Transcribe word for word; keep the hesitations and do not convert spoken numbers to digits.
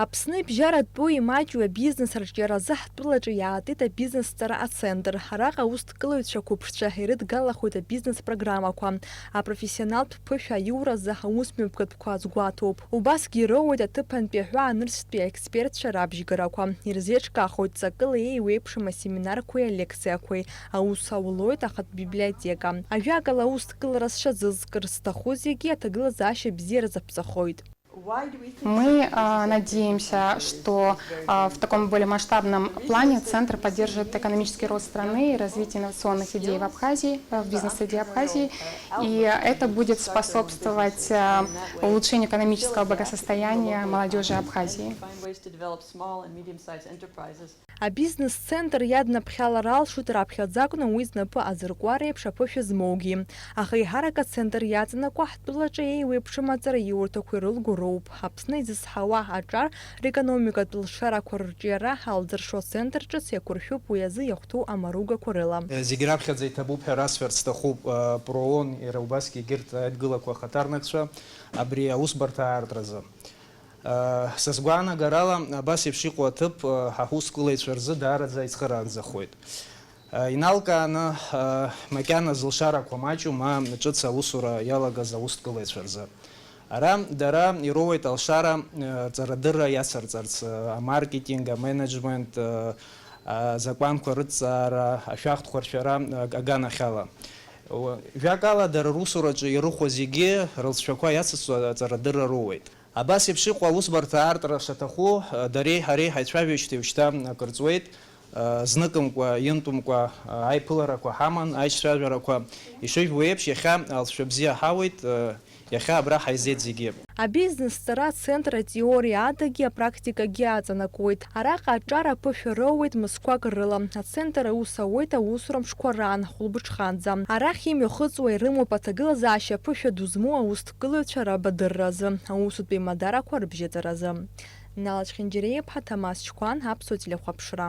Аԥсны ибжьаратәу имаҷу абизнес арҿиаразы ҳтәылаҿы иаатит абизнес-ҵара ацентр. Араҟа аусҭкылаҩцәа қәыԥшцәа ирыдгалахоит абизнес программақәа, апрофессионалтә ԥышәа аиуразы аусмҩаԥгатәқәа азгәаҭоуп. Убасгьы ироуеит аҭыԥантәи аҳәаа нырцәтәи аекспертцәа рабжьгарақәа. Ирзеиҿкаахоит ҵакыла еиуеиԥшым асеминарқәеи алекциақәеи. Аус аулоит ахатә библиотека. Ажәакала, аусҭкылара сшазызкыр зҭаху зегьы аҭагылазаашьа бзиа рзаԥҵахоит. Мы а, надеемся, что а, в таком более масштабном плане центр поддержит экономический рост страны и развитие инновационных идей в Абхазии, э, в бизнес-среде Абхазии. И это будет способствовать а, улучшению экономического благосостояния молодежи Абхазии. Find ways to develop small and medium-sized enterprises. Абизнес-центр иаднаԥхьалар алшоит раԥхьаӡа акәны уи знапы азыркуа реиԥш аԥышәа змоугьы. Аха еиҳарак ацентр иаҵанакуа ҳтәылаҿы еиуеиԥшым аҵараиурҭақәа ирылго роуп. Аԥсны изызҳауа аҿар рекономикатә лшарақәа рырҿиара ҳалзыршо ацентр ҿыц иақәыршәуп уи азы иахәҭоу амаругақәа рыла. Зегь раԥхьаӡа иҭабуп ҳәа расҳәарц сҭахуп, Проон, иара убасгьы егьырҭ аидгылақәа ахаҭарнакцәа абри аусбарҭа аартразы. Сызгәаанагарала, абас еиԥш иҟоу аҭыԥ ҳаҳусқәлаҩцәа рзы даараӡа ицхыраагӡахоит. Иналкааны, макьана зылшарақәа маҷу, ма ҿыц аусура иалагаз аусҭкылаҩцәа рзы. Ара дара ироуеит алшара, ҵарадырра иацырҵарц, амаркетинг, аменеджмент, азакәанқәа рыҭҵаара, ашәахтәқәа ршәара аганахьала. Жәакала, дара русураҿы ирыхәо зегьы рылҵшәақәа иацызҵо аҵарадырра роуеит. Абас еиԥш иҟоу аусбарҭа аартра шаҭаху, дареи ҳареи ҳаицәажәоижьҭеи уажәшьҭа акыр ҵуеит. Зныкымкәа, иантәымкәа аиԥыларақәа ҳаман, аицәажәарақәа. Ишыжәбо еиԥш, иахьа алҵшәа бзиа ҳауеит, иахьа абра ҳаизеит зегьы. Абизнес-ҵара ацентр атеориа адагьы апрактикагьы аҵанакуеит. Араҟа аҿар аԥышәа роуеит мызқәак рыла. Ацентр аус ауеит аусура мшқәа раан, хәылбыҽханӡа. Арахь имҩахыҵуа ирымоуп аҭагылазаашьа аԥышәа ду змоу аусҭгылаҩцәа рабадырразы, аусутәи мадарақәа рыбжьаҵаразы. Нала Чхинџьариа-иԥҳа, Ҭамаз Чқәан, Аԥсуа телехәаԥшра.